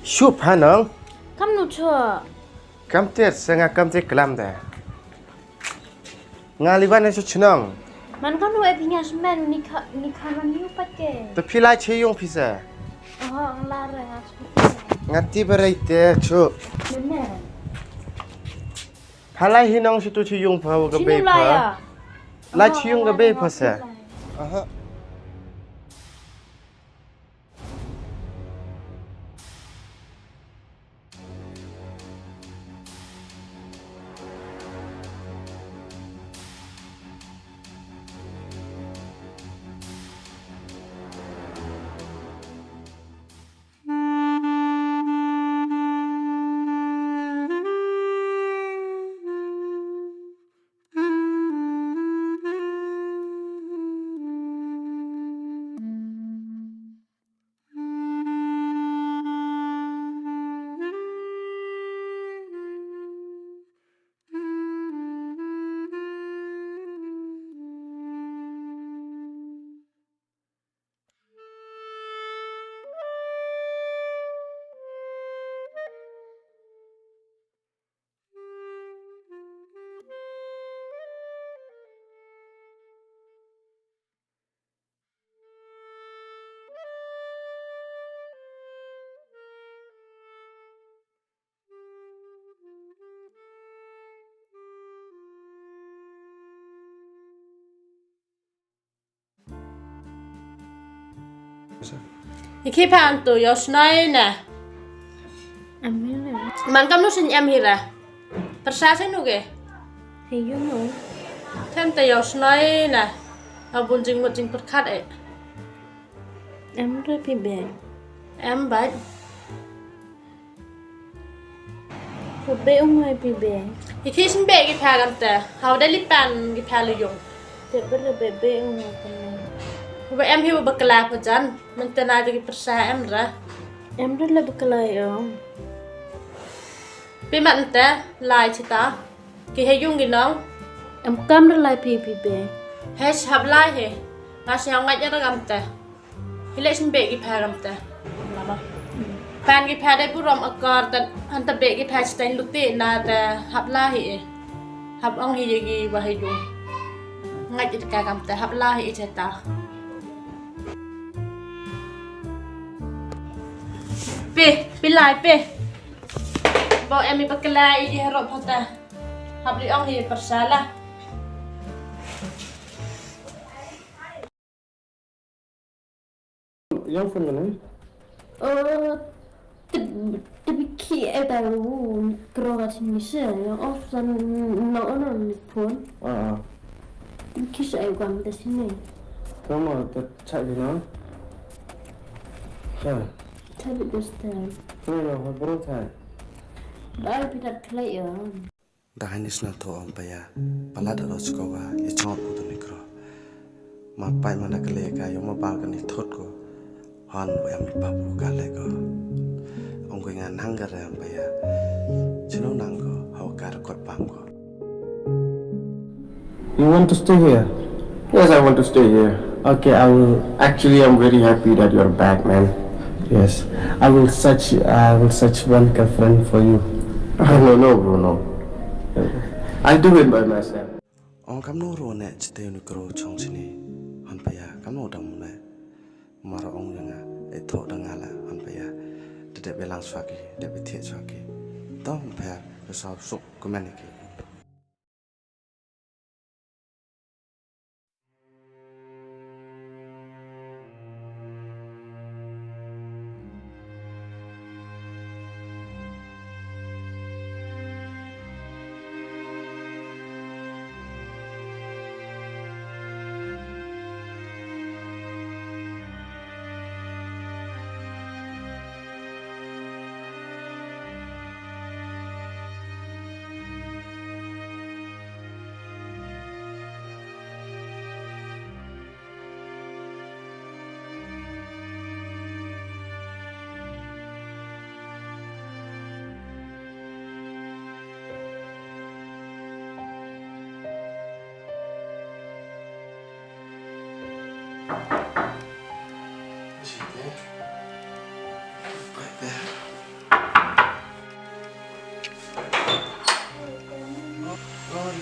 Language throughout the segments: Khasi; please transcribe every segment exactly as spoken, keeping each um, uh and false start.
Shu pha nong. Kam nu cho. Kam ter se nga kam ter klam de. Nga liwan ne shu chnong. Man kam nu e pinya semen ni kha ni kha man yu pat ke. Te phi lai che yung phi se. Oh, nga la re nga chu. Nga ti berai te chu. Meme. Pha lai hi nong shu tu che yung pha wa ka bei pha. Lai che yung ka bei pha se. Aha. Iki pha antu yo snoi na. Amin. Man kam nu sin em hira. Persa sinu ke. Hey, you know. Tem te yo snoi na. Abun jing mut jing perkat eh. Em re pi be. Em bai. Ko be ung hai pi be. Iki sin be ki pha kam te. Hau de li pan ki pha lu yung. Te be re be be ung hai kan. Ko be em hi ba kala ko jan. Menta na ki persa em ra. Em re le ba kala yo. Pi man te lai chita. Ki he yung ki nong. Em kam re lai pi pi be. He hap lai he. Nga si hau ngat ya ra kam te. Hi leh shin beh ki pha kam te. Pan ki pha dei burom akor te, han te beh ki pha stain luti na te hap la hi eh. Hap ong hi ye ki wa hi yung. Ngat it ka kam te hap la hi eh cheta. Pi, pi lai pi. Bo em i bakla i di haro pha te. Hap li ong hi persala. Yang phone mana? Oh, te te biki ai ba u kroga sini se yang off san na ono ni phone. Ah, ah. Te biki se ai kwam te sini. Kamu te cak di na? Ya. Cak di bos te. No, no, bro te. Ba ai pitat klai ya. Da hynñiew snem thoh ong paya, palat aro chkowa, ïa chong u duni kro. Ma pai mana kle ka, ïa ma bal kani thot ko. Han wa em ni papu ka le ko. Ong ko nga nang ka re ong paya. Chino nang ko, hawa ka rekod pam ko. You want to stay here? Yes, I want to stay here. Okay, I will. Actually, I'm very happy that you're back, man. Yes, I will search. I will search one girlfriend for you. No, no, bro, no. I'll do it by myself. Ong kam no ro ne chite ni kro chong chini. Han paya kam no dang ne. Maro ong nga e tho dang ala han paya. Tete belang swaki, tete bethiet swaki. Tong paya ke sa suk kumani ki.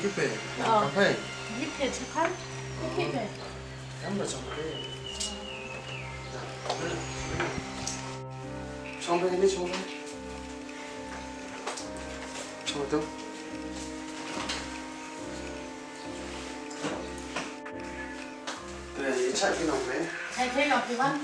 Ki pe. Oh. Ka pe. Ki pe chakhan. Ki pe. Kam ba chong pe. Chong pe ni chong pe. Chong tu. Te ye chai ki nong pe. Chai pe nong pe wan.